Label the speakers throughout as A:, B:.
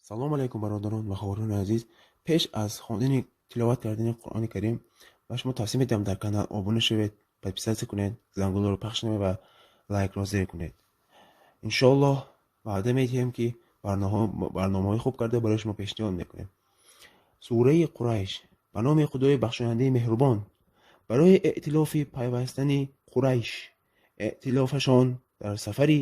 A: Салом алайкум, бародарон ва хоҳарони азиз. Пеш аз хондани, тиловат кардани Қуръони Карим ба шумо тавсия медиҳам, дар канал обуна шавед, подписаться кунед, зангулро пахш намоед ва лайкро зер кунед. Иншоаллоҳ, ваъда медиҳем, ки барномаҳои хуб карда барои шумо пешниҳод мекунем. Сураи Қурайш. Ба номи Худои бахшояндаи меҳрубон. Барои эътилофи пайвастани Қурайш, эътилофашон дар сафари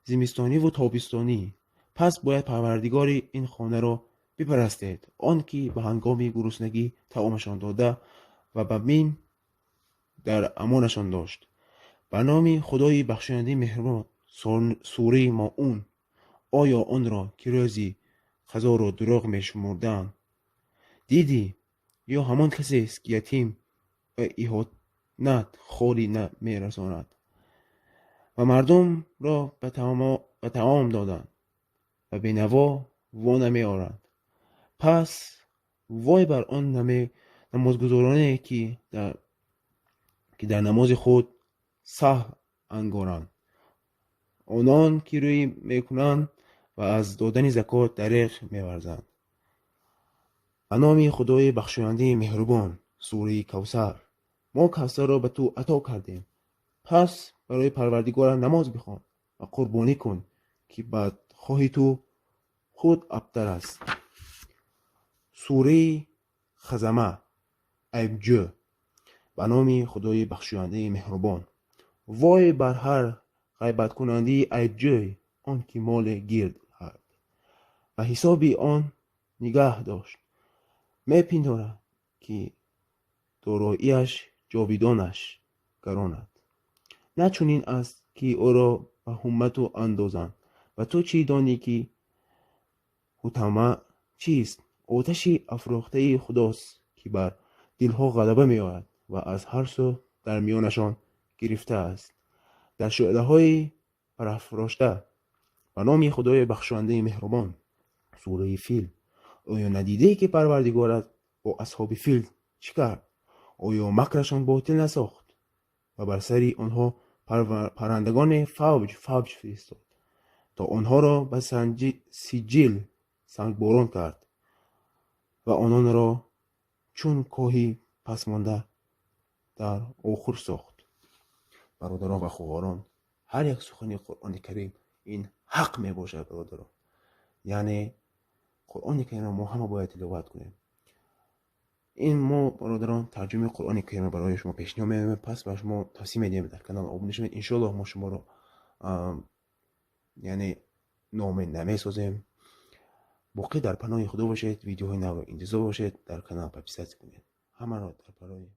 A: зимистониву тобистонӣ. Пас бояд Парвардигори ин хонаро бипарастед, он ки ба ҳангоми гуруснагӣ таомашон дода ва ба бим дар амонашон дошт. Ба номи Худои бахшояндаи меҳрубон. Сураи Моун. Оё онро, ки рӯзи қазоро дурӯғ мешумурданд, дидӣ ё ҳамон касест, ки ятим ва иҳонат холӣ мерасонад ва мардумро ба таом додан ва бенаво во намеоранд? Пас вой бар он намозгузороне, ки дар намози худ саҳв ангоранд, онон ки рӯй мекунанд ва аз додани закот дареғ меварзанд. Ба номи Худои бахшояндаи меҳрубон. Сураи Кавсар. Мо Кавсарро ба ту ато кардем, пас барои Парвардигорат намоз бихон ва қурбонӣ кун, ки бадхоҳи ту худ абтар аст. Сураи Хазама, айбҷӯ. Ба номи Худои бахшояндаи меҳрубон. Вой бар ҳар ғайбаткунандаи айбҷӯй, он ки моле гирд кард ва ҳисоби он нигаҳ дошт, мепиндорад, ки дороиаш ҷовидонаш гардонад. На чунин аст, ки ӯро ба ҳутама андозанд. Ва ту чӣ донӣ, ки ҳутама чист? Оташи афрӯхтаи Худост, ки бар дилҳо ғалаба меорад ва аз ҳар сӯ дар миёнашон гирифтааст, дар шӯълаҳои барафрошта. Ба номи Худои бахшояндаи меҳрубон. Сураи Фил. Оё надидае, ки Парвардигорат бо асҳоби фил чӣ кард? Оё макрашон ботил насохт ва бар сари онҳо паррандагоне фавҷ фавҷ фиристод, то онҳоро ба сиҷҷил сангборон кард ва ононро чун коҳи пасмонда дар охур сохт? Бародарон ва хоҳарон, ҳар як сухани Қуръони Карим ин ҳақ мебошад, бародарон. Яъне Қуръони Каримро мо ҳама бояд тиловат кунем. Ин мо, бародарон, тарҷумаи Қуръони Каримро барои шумо пешниҳод мекунем. Пас ба шумо тавсия медиҳем, дар канал обуна шавед. Иншоаллоҳ, мо шуморо, яъне, ноумед намесозем. Боқӣ дар паноҳи Худо бошед, видеоҳои навро интизор бошед, дар канал подписаться кунед. Ҳамаро дар паноҳи